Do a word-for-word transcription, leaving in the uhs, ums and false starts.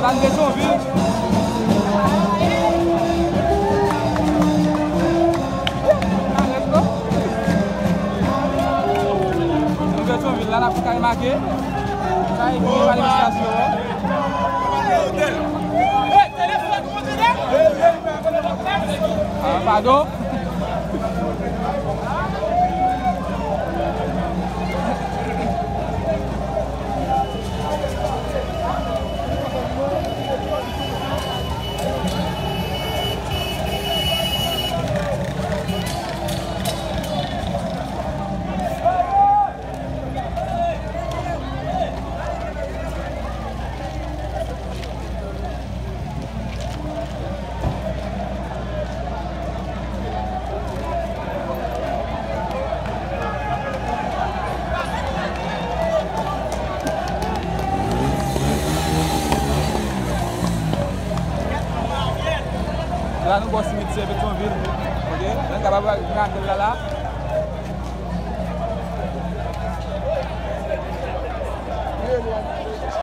Nan Petyonvil. Nan Petyonvil la, n ap ka remake sa e gen manifestasyon an. Ah, padon. La nou bò simitye Petyonvil. Ok? Nou kapab gade la la.